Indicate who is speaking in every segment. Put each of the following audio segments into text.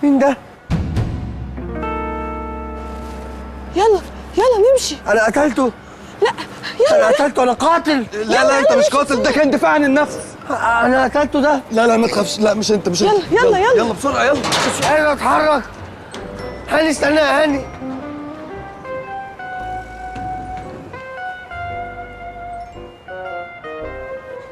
Speaker 1: مين ده؟
Speaker 2: يلا يلا نمشي.
Speaker 1: انا قتلته.
Speaker 2: لا يلا.
Speaker 1: انا قتلته، انا قاتل.
Speaker 3: لا لا انت مش قاتل، ده كان دفاع عن النفس.
Speaker 1: انا قتلته ده.
Speaker 3: لا لا ما تخافش، لا مش انت، مش انت.
Speaker 2: يلا يلا يلا
Speaker 3: يلا بسرعة يلا.
Speaker 1: مش قادر اتحرك. هاني استنى يا هاني.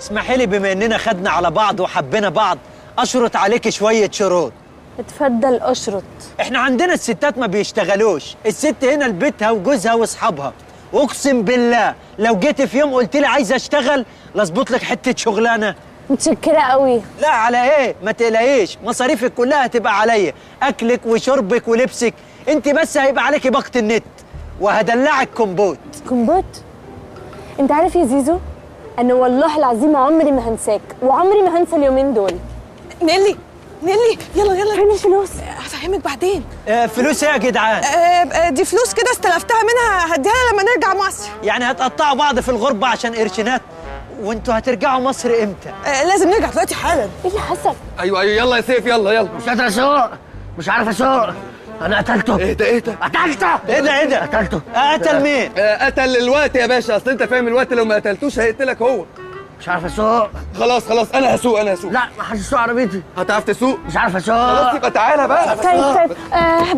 Speaker 4: اسمحي لي، بما اننا خدنا على بعض وحبينا بعض اشرط عليك شوية شروط.
Speaker 5: اتفضل اشرط.
Speaker 4: احنا عندنا الستات ما بيشتغلوش، الست هنا لبيتها وجوزها واصحابها. اقسم بالله لو جيت في يوم قلت لي عايزه اشتغل لاظبط لك حتة شغلانة.
Speaker 5: متشكره قوي.
Speaker 4: لا على ايه، ما تقلقيش، مصاريفك كلها هتبقى عليا، اكلك وشربك ولبسك، انت بس هيبقى عليكي باقه النت وهدلعك كومبوت.
Speaker 5: كومبوت؟ انت عارف يا زيزو انا والله العظيم عمري ما هنساك وعمري ما هنسى اليومين دول.
Speaker 2: نيلي نيلي يلا يلا.
Speaker 5: فين الفلوس؟
Speaker 2: هفهمك بعدين.
Speaker 4: فلوس ايه يا جدعان؟
Speaker 2: دي فلوس كده استلفتها منها، هديها لما نرجع مصر.
Speaker 4: يعني هتقطعوا بعض في الغربة عشان قرشينات؟ وانتوا هترجعوا مصر امتى؟
Speaker 2: لازم نرجع دلوقتي حالا.
Speaker 5: ايه اللي حصل؟
Speaker 3: ايوه ايوه يلا يا سيف يلا يلا.
Speaker 1: مش قادر اسوق، مش عارف اسوق. انا قتلته.
Speaker 3: اهدى اهدى.
Speaker 1: قتلته.
Speaker 4: ايه ده ايه ده؟
Speaker 1: قتلته.
Speaker 4: قتل مين؟
Speaker 3: قتل الوقت يا باشا، اصل انت فاهم الوقت لو ما قتلتوش هيقتلك هو.
Speaker 1: مش عارف اسوق.
Speaker 3: خلاص خلاص انا هسوق، انا هسوق.
Speaker 1: لا ما حدش يسوق عربيتي.
Speaker 3: هتعرف تسوق؟
Speaker 1: مش عارف اسوق.
Speaker 3: خلاص يبقى تعالى بقى.
Speaker 5: طيب طيب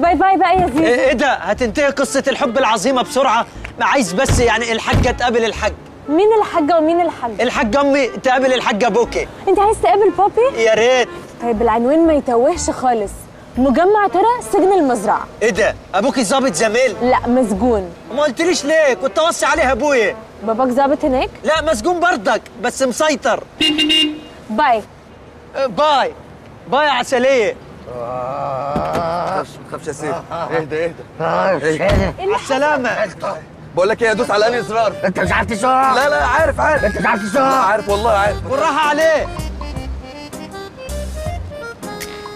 Speaker 5: bye bye بقى يا زيزو.
Speaker 4: ايه ده؟ هتنتهي قصة الحب العظيمة بسرعة. ما عايز بس يعني الحاجة تقابل الحاج.
Speaker 5: مين الحاجة ومين الحاج؟
Speaker 4: الحاجة امي تقابل الحاجة ابوكي.
Speaker 5: انت عايز تقابل بابي؟
Speaker 4: يا ريت.
Speaker 5: طيب العنوان ما يتوهش خالص، مجمع ترى سجن المزرعة.
Speaker 4: ايه ده؟ ابوكي ظابط زميل؟
Speaker 5: لا مسجون.
Speaker 4: ما قلتليش ليه؟ كنت اوصي عليها ابويا.
Speaker 5: باباك ظابط هناك؟
Speaker 4: لا مسجون بردك بس مسيطر.
Speaker 5: bye
Speaker 4: bye bye يا عسلية.
Speaker 3: ما تخافش يا سيف، اهدى اهدى.
Speaker 4: على السلامة.
Speaker 3: بقول لك ايه، ادوس على انهي زرار؟
Speaker 1: انت مش عارف تسوق.
Speaker 3: لا لا عارف عارف.
Speaker 1: انت مش عارف تسوق.
Speaker 3: عارف والله عارف.
Speaker 4: بالراحة عليه.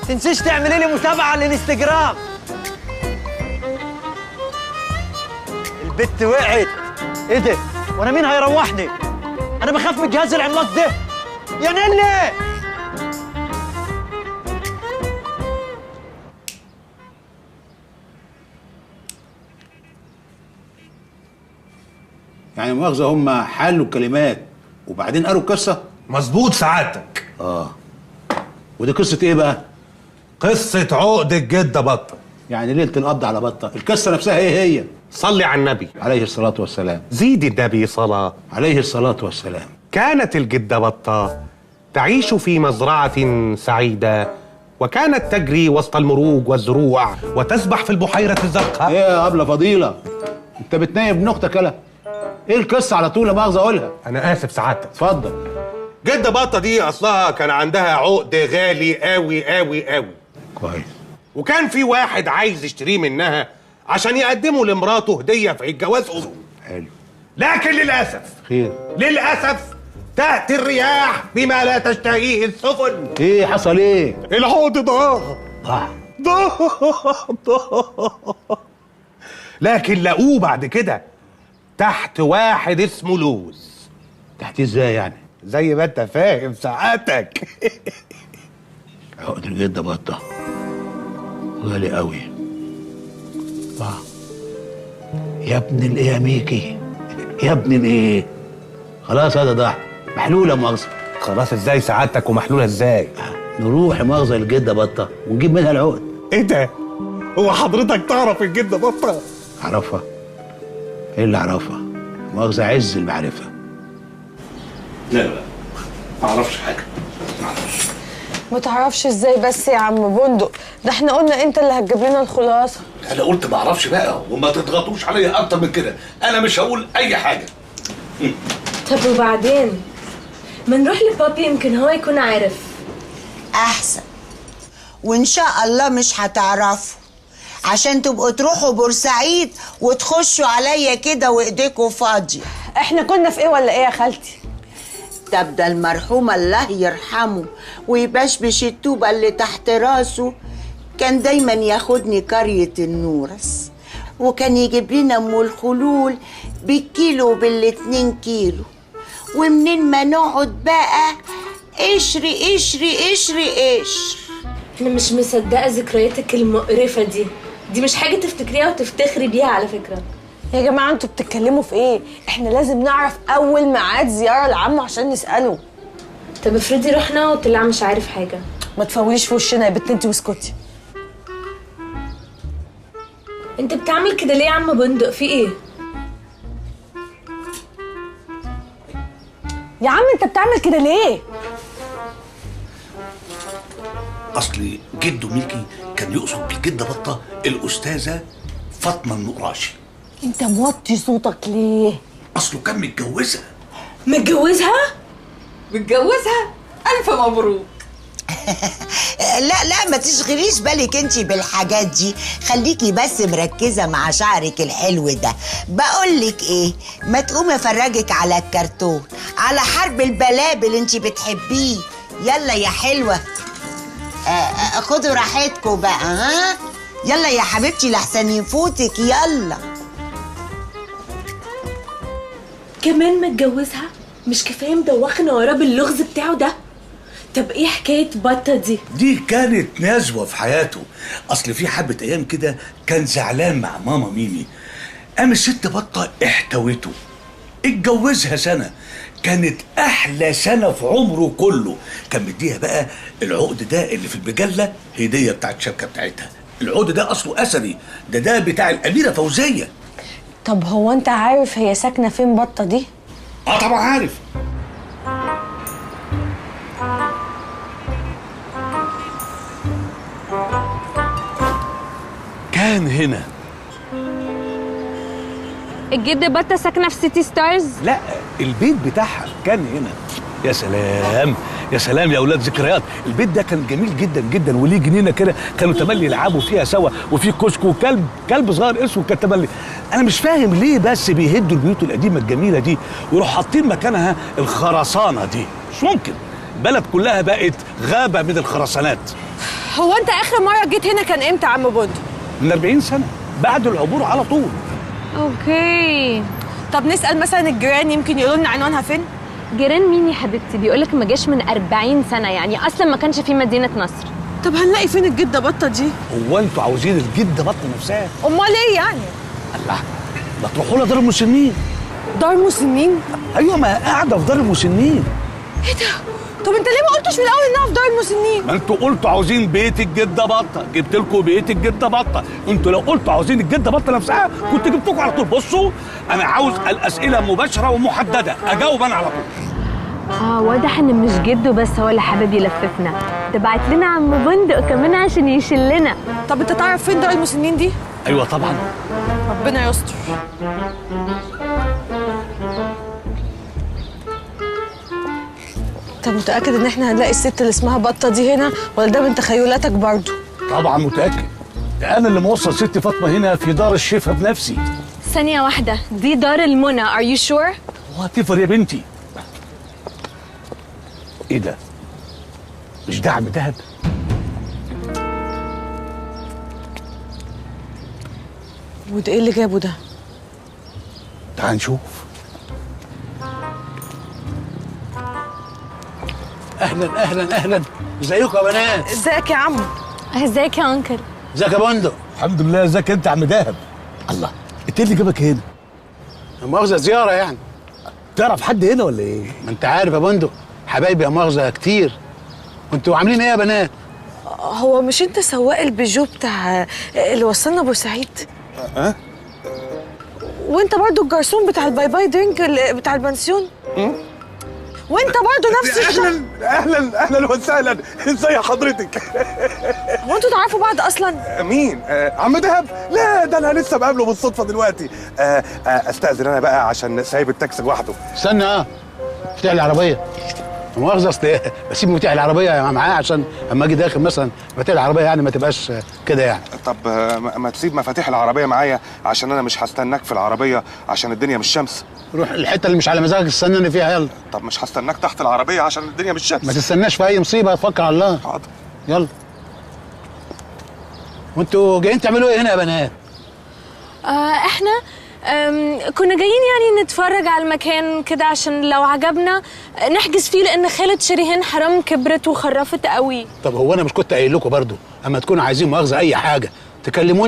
Speaker 4: تنسيش تعملي لي متابعة على الانستجرام. البت وقعت. ايه ده؟ وانا مين هيروحني؟ انا بخاف من الجهاز العملاق ده. يا نيلي.
Speaker 6: يعني مؤاخذة هم حلوا الكلمات وبعدين قالوا القصة؟
Speaker 7: مظبوط سعادتك.
Speaker 6: اه ودي قصة ايه بقى؟
Speaker 7: قصة عقد الجدة بطة.
Speaker 6: يعني ليلة القبض على بطة، القصة نفسها ايه هي؟
Speaker 7: صلي على النبي
Speaker 6: عليه الصلاة والسلام.
Speaker 7: زيد النبي صلاة
Speaker 6: عليه الصلاة والسلام.
Speaker 7: كانت الجدة بطة تعيش في مزرعة سعيدة، وكانت تجري وسط المروج والزروع وتسبح في البحيرة الزرقاء.
Speaker 6: ايه يا أبلة فضيلة؟ أنت بتنايب نقطة كلا. ايه القصة على طول لا مؤاخذة أقولها؟
Speaker 7: أنا آسف سعادتك.
Speaker 6: اتفضل.
Speaker 7: جدة بطة دي أصلها كان عندها عقد غالي أوي أوي أوي.
Speaker 6: كويس.
Speaker 7: وكان في واحد عايز يشتريه منها عشان يقدمه لمراته هدية في الجواز أمه.
Speaker 6: حلو.
Speaker 7: لكن للأسف،
Speaker 6: خير،
Speaker 7: للأسف تأتي الرياح بما لا تشتهيه السفن.
Speaker 6: ايه حصل ايه؟
Speaker 7: العقد ضاع.
Speaker 6: ضاع
Speaker 7: ضاع ضاع. لكن لقوه بعد كده تحت واحد اسمه لوز.
Speaker 6: تحت ازاي يعني؟
Speaker 7: زي ما انت فاهم ساعتك.
Speaker 6: عقد الجدة بطة غالي قوي. ضاع يا ابن الايه يا ميكي، يا ابن الايه. خلاص هذا ضاع، محلولة مؤاخذة.
Speaker 7: خلاص ازاي سعادتك ومحلوله ازاي؟
Speaker 6: نروح مؤاخذة للجده بطه ونجيب منها العقد.
Speaker 7: ايه ده؟ هو حضرتك تعرف الجدة بطه؟
Speaker 6: اعرفها؟ ايه اللي اعرفها؟ مؤاخذة عز المعرفة.
Speaker 8: لا لا ما اعرفش حاجة. ما اعرفش.
Speaker 2: ما تعرفش ازاي بس يا عم بندق؟ ده احنا قلنا انت اللي هتجيب لنا الخلاصة.
Speaker 8: انا قلت ما اعرفش بقى، وما تضغطوش عليا اكتر من كده، انا مش هقول اي حاجة.
Speaker 5: طب وبعدين؟ ما نروح لبابي يمكن هو يكون عارف.
Speaker 9: احسن، وان شاء الله مش هتعرفوا، عشان تبقوا تروحوا بورسعيد وتخشوا عليا كده وايديكوا فاضية.
Speaker 2: احنا كنا في ايه ولا ايه يا خالتي؟
Speaker 9: طب ده المرحوم الله يرحمه ويبشبش الطوبه اللي تحت راسه، كان دايما ياخدني قرية النورس، وكان يجيب لنا ام الخلول بالكيلو وبالاتنين كيلو، ومنين ما نقعد بقى قشري قشري قشري قشر.
Speaker 5: انا مش مصدقه ذكرياتك المقرفه دي، دي مش حاجة تفتكريها وتفتخري بيها على فكرة.
Speaker 2: يا جماعة انتوا بتتكلموا في ايه؟ احنا لازم نعرف اول ميعاد زيارة لعمه عشان نساله.
Speaker 5: طب افرضي رحنا وطلع مش عارف حاجة.
Speaker 2: ما تفوليش في وشنا يا بنت انت واسكتي.
Speaker 5: انت بتعمل كده ليه يا عم بندق؟ في ايه؟
Speaker 2: يا عم انت بتعمل كده ليه؟
Speaker 8: اصل جده ميكي كان يقصد بالجده بطه الاستاذة فاطمة النقراشي.
Speaker 2: انت موطي صوتك ليه؟
Speaker 8: اصله كان متجوزها.
Speaker 5: متجوزها؟
Speaker 10: متجوزها؟ الف مبروك.
Speaker 9: لا لا ما تشغليش بالك انتي بالحاجات دي، خليكي بس مركزه مع شعرك الحلو ده. بقولك ايه، ما تقومي افرجك على الكرتون، على حرب البلابل انتي بتحبيه. يلا يا حلوة، خدوا راحتكم بقى. ها يلا يا حبيبتي لحسن يفوتك. يلا.
Speaker 5: كمان متجوزها؟ مش كفاية مدوخنا وراه باللغز بتاعه ده؟ طب ايه حكاية بطه دي؟
Speaker 8: دي كانت نزوة في حياته. اصل في حبه ايام كده كان زعلان مع ماما ميمي، قام الست بطه احتوته، اتجوزها سنة كانت احلى سنة في عمره كله. كان مديها بقى العقد ده اللي في المجلة هديه بتاعت الشبكة بتاعتها. العقد ده اصله اثري، ده بتاع الاميرة فوزيه.
Speaker 2: طب هو انت عارف هي ساكنة فين بطه دي؟
Speaker 8: اه طبعا عارف. كان هنا
Speaker 5: الجد بطه ساكنة في سيتي ستارز؟
Speaker 8: لا، البيت بتاعها كان هنا. يا سلام يا سلام يا اولاد، ذكريات. البيت ده كان جميل جدا جدا، وليه جنينة كده كانوا تملي يلعبوا فيها سوا، وفي كشك وكلب، كلب صغير اسود كان تملي. انا مش فاهم ليه بس بيهدوا البيوت القديمة الجميلة دي ويروحوا حاطين مكانها الخرسانه دي. مش ممكن، البلد كلها بقت غابه من الخرسانات.
Speaker 2: هو انت اخر مرة جيت هنا كان امتى يا عم بندق؟
Speaker 8: من 40 سنة بعد العبور على طول.
Speaker 5: okay.
Speaker 2: طب نسال مثلا الجيران، يمكن يقولوا لنا عنوانها فين.
Speaker 5: جيران مين يا حبيبتي؟ بيقولك ما جاش من 40 سنة، يعني اصلا ما كانش في مدينة نصر.
Speaker 2: طب هنلاقي فين الجدة بطه دي؟
Speaker 8: هو انتوا عاوزين الجدة بطه نفسها؟
Speaker 2: امال ايه يعني؟
Speaker 8: الله، ما تروحوا لها دار المسنين.
Speaker 2: دار مسنين؟
Speaker 8: ايوه، ما قاعدة في دار المسنين.
Speaker 2: ايه ده؟ طب انت ليه ما قلتش من الاول انها في دار المسنين؟
Speaker 8: ما انتوا قلتوا عاوزين بيت الجدة بطه، جبت لكم بيت الجدة بطه. انتوا لو قلتوا عاوزين الجدة بطه نفسها كنت جبتكم على طول. بصوا، انا عاوز الاسئلة مباشرة ومحددة، اجاوب انا على طول.
Speaker 5: واضح ان مش جده بس هو اللي حابب يلففنا، ده بعت لنا عم بندق كمان عشان يشلنا.
Speaker 2: طب انت تعرف فين دار المسنين دي؟
Speaker 8: ايوه طبعا.
Speaker 2: ربنا يستر. انت متأكد ان احنا هنلاقي الست اللي اسمها بطة دي هنا، ولا ده من تخيلاتك برضو؟
Speaker 8: طبعا متأكد، ده انا اللي موصل ست فاطمة هنا في دار الشفا بنفسي.
Speaker 5: ثانية واحدة، دي دار المنى، are you sure؟
Speaker 8: whatever يا بنتي. ايه ده؟ مش دعم دهب؟
Speaker 2: وده ايه اللي جابه ده؟
Speaker 8: تعال نشوف.
Speaker 6: اهلا اهلا اهلا، ازيكم يا بنات؟
Speaker 2: ازيك يا عم؟
Speaker 5: ازيك يا انكل؟
Speaker 6: ازيك يا بندق؟
Speaker 8: الحمد لله. ازيك انت يا عم دهب؟ الله، انت اللي جابك هنا؟
Speaker 6: لا مؤاخذة زيارة يعني.
Speaker 8: تعرف حد هنا ولا ايه؟
Speaker 6: ما انت عارف يا بندق، حبايبي يا مؤاخذة كتير. وانتوا عاملين ايه يا بنات؟
Speaker 2: هو مش انت سواق البيجو بتاع اللي وصلنا بورسعيد؟
Speaker 8: اه.
Speaker 2: وانت برضو الجرسون بتاع ال bye bye drink بتاع البنسيون؟ وانت برضه نفس الشخص.
Speaker 7: اهلا اهلا اهلا وسهلا، ازي حضرتك؟
Speaker 2: هو انتوا تعرفوا بعض اصلا؟
Speaker 7: مين؟ عم دهب؟ لا ده انا لسه بقابله بالصدفة دلوقتي. استاذن انا بقى عشان سايب التاكسي لوحده.
Speaker 6: استنى، افتح العربية. مؤاخذة اصل بسيب مفتاح العربية معاه عشان اما اجي داخل مثلا مفاتيح العربية يعني ما تبقاش كده يعني.
Speaker 7: طب ما تسيب مفاتيح العربية معايا عشان انا مش هستناك في العربية عشان الدنيا مش شمس.
Speaker 6: روح الحتة اللي مش على مزاجك استناني فيها. يلا.
Speaker 7: طب مش هستناك تحت العربية عشان الدنيا مش شمس.
Speaker 6: ما تستناش في اي مصيبة، توكل على الله.
Speaker 7: حاضر.
Speaker 6: يلا. وانتوا جايين تعملوا ايه هنا يا بنات؟
Speaker 5: احنا كنا جايين يعني نتفرج على المكان كده عشان لو عجبنا نحجز فيه، لان خالة شريهان حرام كبرت وخرفت قوي.
Speaker 6: طب هو انا مش كنت قايل لكم برضو اما تكونوا عايزين مؤاخذة اي حاجة تكلموني؟